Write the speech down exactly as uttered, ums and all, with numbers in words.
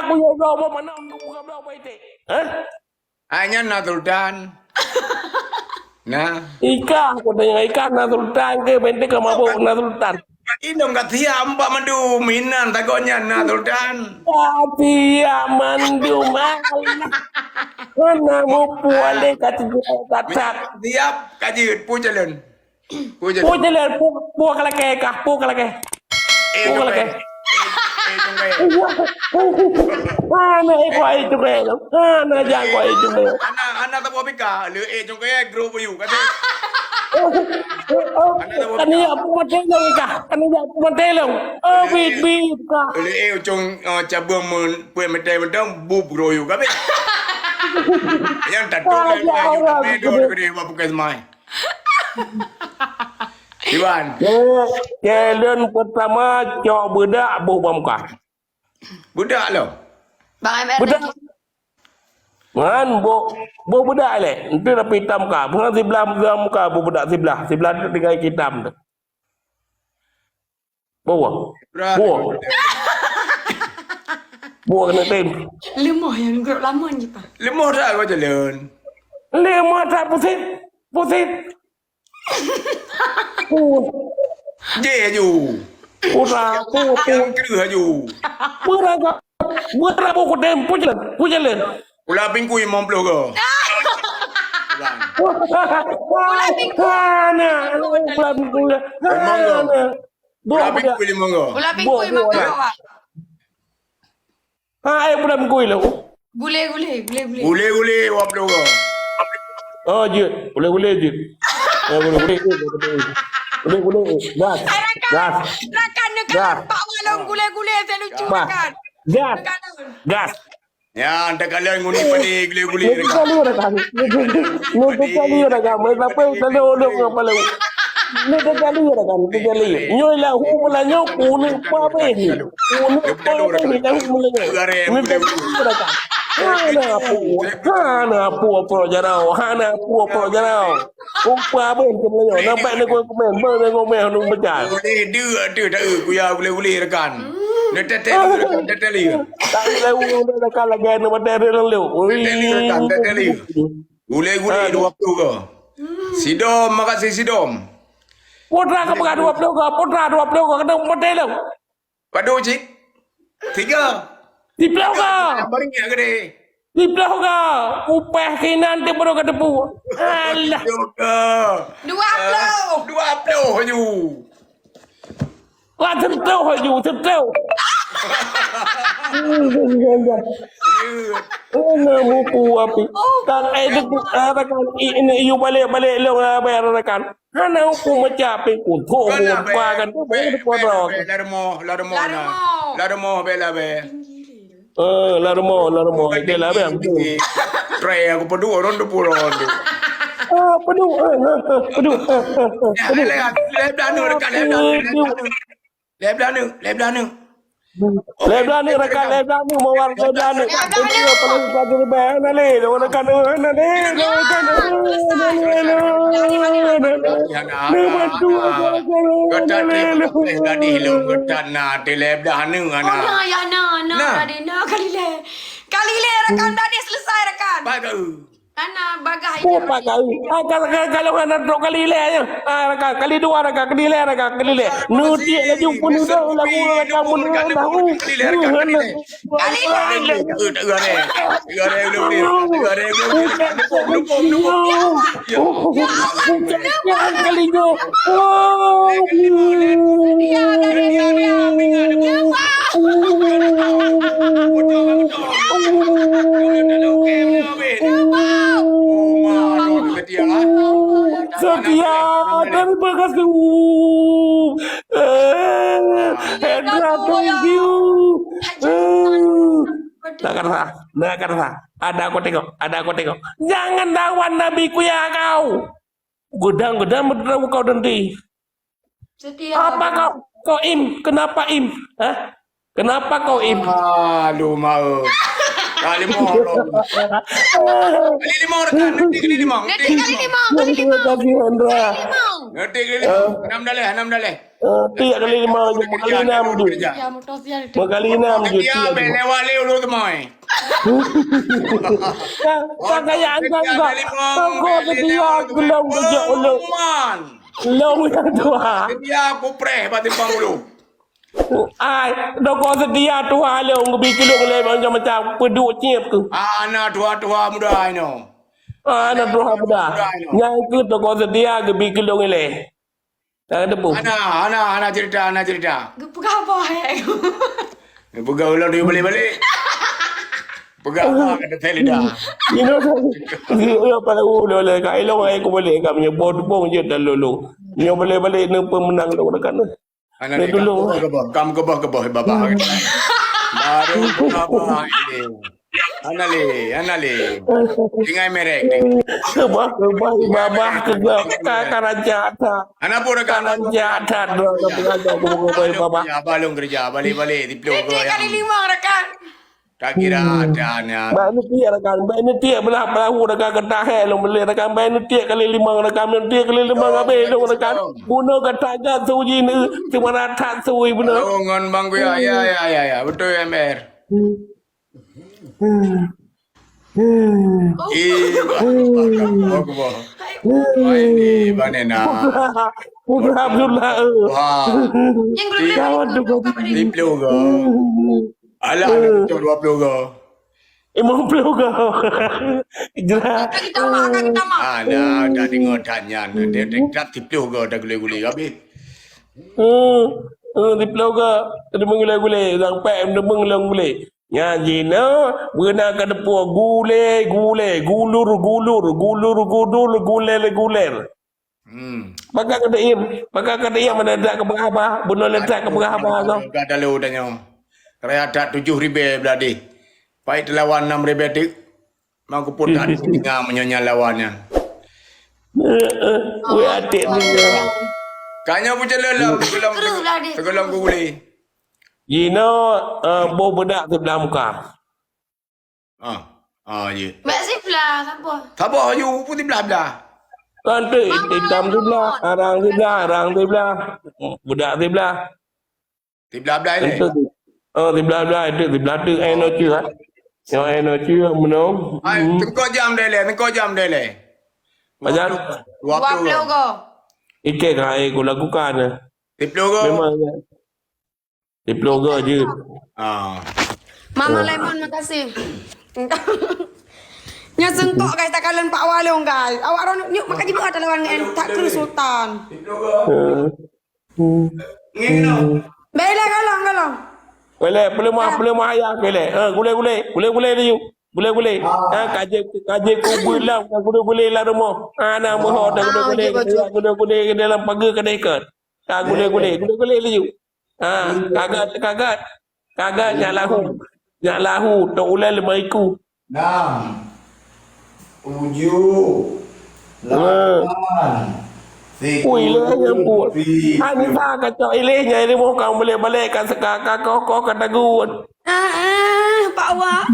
Buyuek gob mana untuk buka blau pai teh? Hah? Hai nyan na Sultan. Nah. Ikah, aku tanya ikah na Sultan ke, bente ka mabok na Sultan. Inong ka siap empat mandum, inan takut nyan na Sultan. Ka siap mandum, alah. Mana mupu aleh ka tiga tatap. Siap, ka jeuet, pu jalan. Pu jalan. Pu jalan, pu, pu ka lakée kah, pu ka lakée. Eh, pu ka lakée. Eh, eh, tunggu. Hana eh, kuah itu kaya. Hana jang kuah itu kaya. Anak, anak tak buat pika, le eh, tunggu eh, grow for you, kata. Kan ni apa mati long kah? Kan ni apa mati long? Oh, bit, bit kah? Le eh, ucung, eh, cabang men, pue mete mentong, bub grow you, kata. Yang tak tu, ah, ya Allah, kena dua, kena bukan semai. Iwan. Ke, ke lôn peutama cok beudak boh bak muka. Beudak lom. Bang Emir Beudak. Nyan boh, boh beudak lé. Entu tapi itam ka. Bukan siblah muka boh beudak siblah. Siblah tu tinggai itam tu. Boh. Boh. Boh kena tem. Lemoh yang grup lama ni, Pak. Lemoh dah kau jalan. Lemoh dah pusing. Pusing. Jeh aju. Pura, pu, pu. Yang keu aju. Pura ga, pura bu kutem, pu jalan, pu jalan. Pula pingkui lima puluh go. Pula pingkui. Hana, pula pingkui. Memang go. Hana. Pula pingkui lima go. Pula pingkui lima puluh. Ha, eh, bulan gui lo. Gulé, gulé, gulé, gulé. Gulé, gulé, dua puluh orang. Oh, jeuet. Gulé, gulé, jeuet. Oh, gulé, gulé, jeuet. Gulé, gulé, gas. Hai, rakan. Gas. Rakan, rakan. Gas. Pak Walong gulé, gulé, saya lucu, rakan. Gas. Rakan. Gas. Ya, anda kalian nguni pada gulé, gulé, rakan. Nanti kali, rakan. Nanti kali, rakan. Main apa? Kalau orang apa lalu? Ni teugali dah kan, teugali. Nyoe lahu meulanyok, uneuk pabeh ni. Uneuk pabeh ni, lahu meulanyok. Ni teugali dah kan. Hana pu, hana pu apa jarau, hana pu apa jarau. Umpa abeh tu meulanyok. Nampak ni kau komen, bang ni komen anu pecah. Boleh dua tu tak, kuya boleh-boleh rakan. Ni teugali rakan, teugali. Tak ada lahu dah kan lagi anu mata dia lalu. Teugali rakan, teugali. Gulé-gulé dua puluh go. Sidom, makasih Sidom. Putra ka peugah dua puluh go, putra dua puluh go, kena meuteuleu. Padum cit? Tiga. Siploh go. Baru ingat gede. Siploh go. Upah kinan ti baru ka teupeu. Alah. Tiga. Dua puluh. Dua puluh aju. Wah, teutoh aju, teutoh. Hana mupu api. Kan ai deuk rakan ini yu balek-balek long abai rakan. Hana mupu macam api. Untok mupa kan tu. Lari moh, lari moh na. Lari moh bela be. Eh, la rumoh, la rumoh. Dia lah bang. Trai aku padu orang tu pura tu. Ah, padu. Ah, ah, ah, padu. Ah, ah, ah, padu. Leblan ni rakan, leblan ni. Leblan ni, leblan ni. Leblan ni rakan, leblan ni mawar leblan ni. Itu paling padu bang. Nale, orang rakan, nale, orang rakan. Nale, nale, nale. Ni madu. Gata ni, gata ni, gata na, di leblan ni, ana. Oh, na, ya, na, na, na. Tadi na, kali le. Kali le rakan, dah ni selesai rakan. Bagus. Ana bagah ini. Oh, bagah. Ah, kalau, kalau, kalau hana trok kali le ya. Ah, rakan, kali dua rakan, kali le rakan, kali le. Nutik laju pun udah lagu rakan pun dah. Kali le rakan, kali le. Kali le. Kali le. Setia, terima kasih. Eh, Hendra, thank you. Eh, nak kata, nak kata. Ada aku tengok, ada aku tengok. Jangan lawan Nabi kuya kau. Gedang-gedang bertemu kau nanti. Setia. Apa kau? Kau im? Kenapa im? Hah? Kenapa kau im? Aduh, mau. Kali mau. Kali lima rakan, nanti kali lima. Nanti kali lima, kali lima. Terima kasih, Hendra. Kali lima. Nanti kali lima. Enam dah leh, enam dah leh. Eh, tiek kali lima, meugali enam jeuet. Ya, motor sial itu. Meugali enam jeuet, tiek beh tu. Lewat lé ulu teumai. Ka, ka gaya angkat juga. Toko setia gelong kejak ulu. Long yang tua. Setia kupreh bak timpang ulu. Ai, toko setia tua long gebi kelong lé macam-macam. Peduk ciep tu. Ah, anak tua-tua muda ino. Ah, anak tua muda. Nyang ke toko setia gebi kelong ilé. Dah teupeu. Ana, ana, ana cerita, ana cerita. Geupeugah apa hai? Geupeugah ulôn dia balik-balik. Peugah apa kata saya lidah. Inoe, inoe pada ulôn le ka ilong ai ku balik ka meunyoe boh tupông je dan lulung. Nyoe balik-balik ni pun menang lôn rakan. Ana ni, kamu kebah, kamu kebah, kebah, babah. Baru babah ini. Ana le, ana le. Tinggai merek ni. Keubah, keubah, babah, keubah. Ka, ka raja that. Ana pun ka raja that. Dua ka pengajar, keubah, keubah, babah. Ya, balong kerja, balik-balik, tiplôh. Ini kali lima, rakan. Tak kira ada nya. Bak ni tiek, rakan. Bak ni tiek, belah perahu, rakan, keu tahé lôn beli, rakan. Bak ni tiek kali lima, rakan. Ni tiek kali lima, habéh lôn, rakan. Bunoe ka tagat su jih ni, cuma rata su jih bunoe. Oh, ngon Bang Kuya. Ya, ya, ya, ya. Betul, M R. Hmm. Hmm. Eh, bah, bah, bah, bah. Wah, ini banana. Putra Abdullah, eh. Wah. Yang gula-gula. Kawan tu kau. Tiplôh go. Alah, ada betul dua puluh go. Lima puluh go. Jelas. Kita mah, kita mah. Ah, dah, dah dengar tanya. Dia, dia, dia tiplôh go, dah gulai-gulai habis. Hmm. Hmm, tiplôh go. Tadi menggulai-gulai. Sampai menggulai-gulai. Nyan jinoe beuna ka teupeue gulé, gulé, gulur, gulur, gulur, gudul, gulér, gulér. Hmm. Pakon ka teuiem, pakon ka teuiem ada tak keubah haba, bunoe le that keubah haba tu. Ka dalu tanyoe. Raya that tujoh ribèe beladih. Pai teulawan nam ribèe teuk. Mang kupot that singa meunyoe nyan lawan nyan. Eh, eh, weh até ni. Ka nyoe peucalon lom, teugeulong, teugeulong gulé. Jinoe, eh, boh beudak siblah muka. Ah, ah, ye. Bak siblah, saboh. Saboh aju pun siblah-blah. Kan tu, hitam siblah, arang siblah, arang siblah. Beudak siblah. Siblah-blah ni. Tentu tu. Oh, siblah-blah tu, siblah tu, eh, no cut, ah. Yang eh, no cut, menung. Ai, hmm. Tengok jam deh le, tengok jam deh le. Pajan? Dua puluh. Dua puluh go. Iké ka, eh, ku lakukan, eh. Tiplôh go. Memang, ya. Tiplôh go je. Ah. Mama Lemon, makasih. Nyoe seungkok, guys, takalon Pak Walong, guys. Awak ron nyuk makan jibuat lawan ngen tak kru Sultan. Tiplôh go. Eh. Hmm. Ngen no. Baiklah, golong, golong. Boleh, peuleumoh, peuleumoh ayah, boleh. Ha, gulé, gulé. Gulé, gulé laju. Gulé, gulé. Ha, kaji, kaji kubeulam, gulé, gulé lam rumoh. Ha, na meuho, dah gulé, gulé, gulé, gulé, gulé dalam pageue ka daikat. Ha, gulé, gulé, gulé, gulé laju. Ha, kagat, kagat. Kagat nyak lahu. Nyak lahu, tok ulèe lima iku. Nam. Tujuh. Lapan. Ui, lé nyang buet. Hanfa kacok ileh nyang ilmu kau boleh balik ka seka ka kau kau ka tagun. Ah, ah, Pak Wak.